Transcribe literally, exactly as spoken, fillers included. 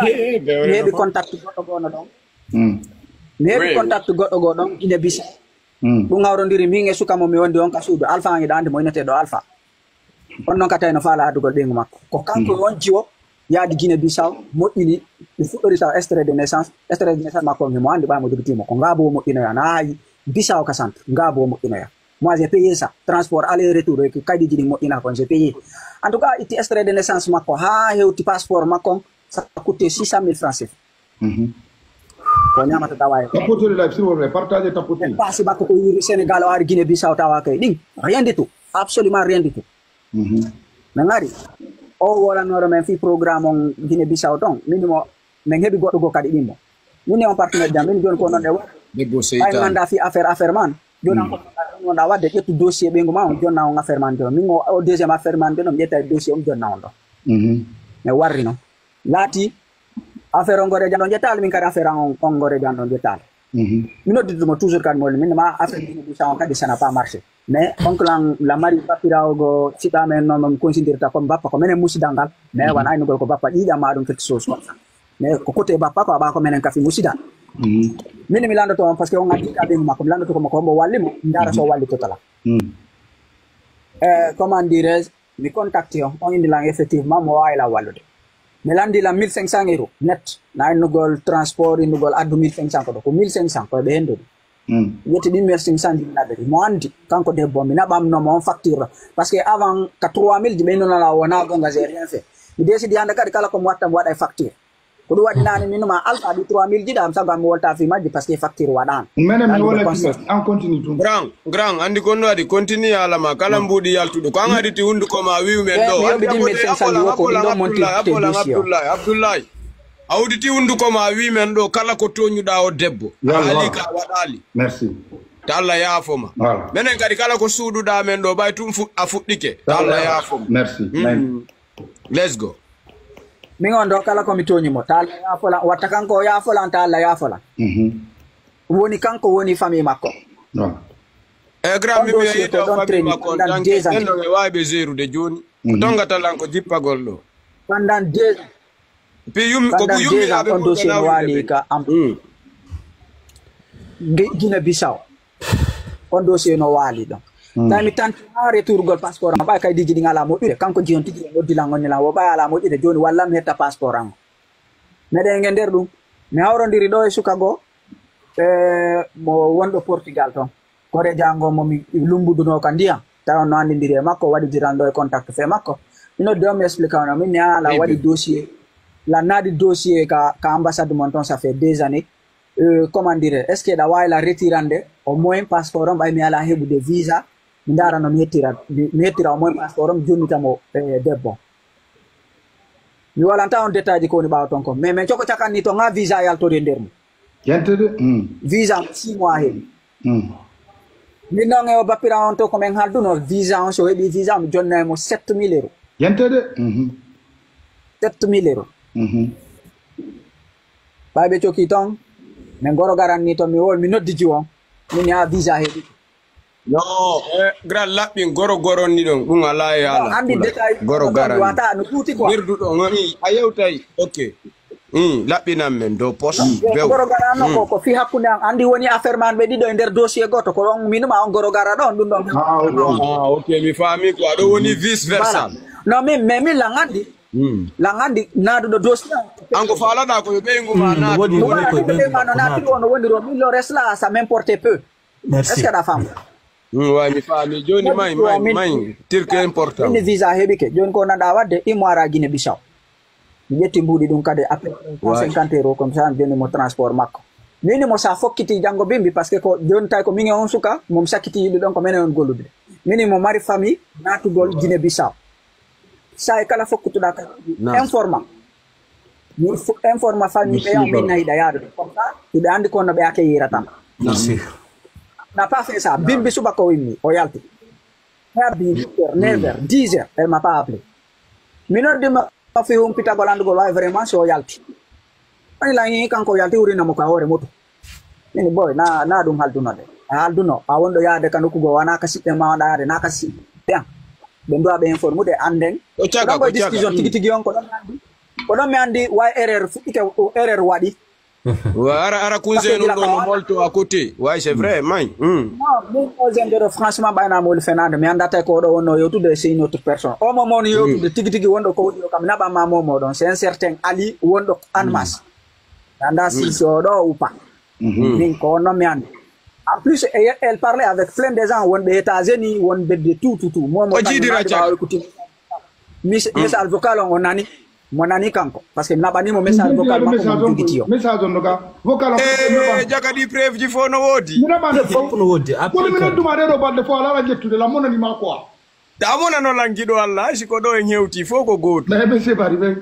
He, mi heɓi contact goɗɗo goo no ɗon. Mi heɓi contact goɗɗo goo ɗon Guinée Bissau. Ɗum hawrondiri min e suka mo mi wondi on ka suudu. Alpha an, hiɗa anndi mo inneteeɗo Alpha. On non ka tawi no faala addugol ɓeyngu makko. Ko kanko on jiwo yaadi Guinée Bissau, moƴƴini, ɓe fuɗɗori taw extrait de naissance. Extrait de naissance makko on, himo anndi ɓay mo jogitii mo. Ko ngaabu o moƴƴinoya, na hayi Bissau ka centre, ngaabu o moƴƴinoya. Moi, j'ai payé ça. Transport aller-retour, e kaydiiji ɗi moƴƴina kon, j'ai payé. En tout cas, itti extrait de naissance makko, haa hewti passeport makko on, ça a coûté six cent mille francs C F A. Ko ñamata tawa e Tapoter le live, s'il vous plaît. Partagez, tapoter. Paasi makko ko yuri Sénégal, o ari Guinée Bissau, tawa kay ɗin. Rien du tout. Absolument rien du tout. Min ngari. O wolannoɗo men fii programme on Guinée Bissau ton. Min mo, min heɓi goɗɗo goo kadi ɗimmo. Min e on partenaire jam, min joni ko non ɗe waɗi. Debbo ɓay seytan. Ngannda fii affaire, affaire man. Joni an ko non ɗa waɗde, ƴettu dossier ɓeyngu ma on, jonna on affaire man joni. Min o, o deuxième affaire man joni, mi ƴetta dossier on, jonna on ɗo. Mi warri non. Laati affaire on gore jan ɗon jettaali, min kadi affaire an on, on gore jan ɗon jettaali. Mi nodditude mo toujours kadi mo, min ma affaire Guinée Bissau on kadi, ça n'a pas marché. Mais oncle an la mari bappiraawo goo siɓɓa men non, non konsindirta ko bappa, ko menen musidal ngal. Mais wana aynugol ko bappa ƴiiƴam ma ɗum quelque chose comme ça. Mais ko côté bappa ko aɓa ko menen kafi musidal. Min mi landoto on parce que on addi ka ɓeyngu makko, mi landoto ko mo ko mbo walli mo, ndara so walli totala. Eh, comment dirais-je, mi contacti on, on inni lan effectivement mo waawi lan wallude. Mi lanndi lan mille cinq cents euros net. Na innugol transport, innugol addu mille cinq cents ko ɗo. Ko mille cinq cents ko ɓe henndo ɗum. Yetti ɗin mille cinq cents ɗin naɓiri. Mo anndi, kanko debbo, mi naɓamno mo on facture ɗo. Parce que avant, ka trois mille ji ɓe innunala wona gonga, j'ai rien fait. Mi décidi hannde kadi kala ko mi watta, mi waɗa e facture. Ko ɗum waɗi naane min ma Alpha ɗi trois mille ji ɗa, am sago am mi wolta fii majji parce que facture waɗaano. Menen mi wona business, an continue tun. Grand, grand, anndi ko no waɗi, continue haala ma, kala mbuuɗi yaltuɗo. Ko an aditi hunduko ma, wi'u men ɗo. Mi yoɓi ɗin mille cinq cents ji wo ko ɗin ɗon monti te dossier o. Abdullahi, Abdullahi. A uditi hunduko ma, wi'u men ɗo, kala ko tooñuɗa o debbo. A haali ka waɗaali. Merci. Ta Allah yaafo ma. Voilà. Menen kadi kala ko suuɗuɗa men ɗo, ɓay tun fu-, a fuɗɗike. Ta Allah yaafo ma. Merci. Let's go. Min on ɗo kala ko mi tooñi mo, ta Allah yaafolan, watta kanko o yaafolan, ta Allah yaafolan. Woni kanko woni famille makko. E grand, mi mi dossier ko ɗon traîner pendant des années. Ɓen ɗon e waawi ɓe gérude jooni. Ko tongata lan ko jippagol ɗo. Pendant des ans. Pi yum-, ko yummi aɓe on dossier no waali ka am. Guinée Bissau. On dossier no waali ɗon. Tawi mi tanti haa retourgol passeport am, ɓay kaydiiji ɗin alaa moƴƴude. Kanko jiyon tigi o noddi lan, onni lan, wo ɓay alaa moƴƴude, jooni wallam mi hetta passeport am. Meɗen e nder ɗum, mi hawrondiri ɗo e suka goo, e mo wonɗo Portugal ton. Kore jango mo mi lumbudunoo ka ndiyam, tawi on no anndindiri e makko, waɗidiran ɗo e contact fee makko. Mi noddi on, mi explique on, min mi ala waɗi dossier. Lan naadi dossier ka, ka ambassade mon ton, ça fait des années. Euh, comment dire, est-ce que ɗa waawi lan retirande au moins passeport on, ɓay mi alaa heɓude visa, mi ndaara no mi hettira, mi, mi hettira au moins passeport on, mi jonnita mo, eh, debbo. Mi walanta on détail ji ko woni ɓaawo ton kon. Mais, mais coko cakanni ton, haa visa yaltori e nder mum. Yante de. Visa mo six mois heɓi. Min noon e o bappira on to ko men halduno, visa on, so heɓi visa, mi jonna e mo sept mille euros. Yante de. Sept mille euros. Ɓay ɓe coki ton, min goro garanni ton, mi wol, mi noddi jiwo on. Min yaa visa heɓi. No, eh, grand laɓɓin goro goron ni ɗon, ɗum alaa e alaa. Anndi détail goro garani. Wata no ɗuuti quoi. Wirdu ɗo, ngoni, a yewtay. Ok. Hmm, laɓɓinan men dow pos. Bew. Goro garano ko, ko fi hakkunde an. Anndi woni affaire man ɓe ɗiɗo e nder dossier goto. Ko on minuma on goro gara ɗon, ɗum ɗon. Ah, ok. Ah, ok, mi faami quoi. Ɗo woni vice versa. Voilà. Non, min, mais min lan anndi. Lan anndi naaduɗo dossier an. An ko faalaɗa ko yo ɓeyngu ma naati. Woni ko ɓeyngu ma no naati, on woniro, min le reste là, ça m'importe peu. Merci. Est-ce que aɗa faama? Mm, way, mi faami. Jooni may, may, may, tirke important. Min visa heɓike. Jooni ko nanɗa waɗde, immo ara Guinée Bissau. Mi ƴetti mbuuɗi ɗum kadi, à peu près cent cinquante euros comme ça, mi jonni mo transport makko. Mi inni mo sa fokkiti janngo bimbi, parce que ko jooni tawi ko min e on suka, mo mi sakkiti yiɗde ɗon ko menen on gollude. Min mo mari famille, naatugol Guinée Bissau. Sa e kala fokkutuɗa kadi, informa. Mi fo-, informa famille ɓe, on min nayi ɗa yaadude. Comme ça, hiɓe anndi ko no ɓe accueillira tan. Merci. N'a pas fait ça. Bimbi subaka o immi, o yalti. Heɓi huit heures, neuf heures, dix heures, elle m'a pas appelé. Mi noddi mo fi humpitagol anndugol way vraiment si o yalti. Ani la yi kanko o yalti, wurina mo ka hoore moto. Min boy, na, na ɗum halduno de. A halduno, a wonɗo yaade ka nokku goo, wana ka siɓɓe ma wonɗa yaade, na ka siɓɓe an. Ɓe nduwa ɓe informude, annden. O caga, ko ɗon ko o caga. Discussion tigi tigi on ko ɗon anndi. Kono mi andi way erreur fuɗɗite erreur waɗi. Ara ara kunse non ɗo no molto à côté. Ouais, c'est vrai, may. Hmm. Non, min o zendo ɗo franchement ɓayna moli fenande mi andata ko ɗo wonno yewtude c'est une autre personne o momo no yewtude tigi tigi wonɗo ko woni kam naɓama momo ɗon c'est un certain ali wonɗo anmas anda si so ɗo ou pas min ko wonno mi andi en plus elle parlait avec plein de gens wonɓe états-unis wonɓe de tout tout tout momo O jiidi Raja. Message vocal on o nani mo nani kanko parce que mi naɓanimo message vocal makko mo jogiti yo Message on no ga. Vocal on. E jagadi preuve ji fof no woodi. Mi naɓande Fof no woodi. Kono mi nodduma ɗeɗo balɗe fof ala ala ƴettude lam monanima quoi. Amona no langiɗo Allah si ko ɗo en hewti fof ko gootu. Mais monsieur Barry ɓen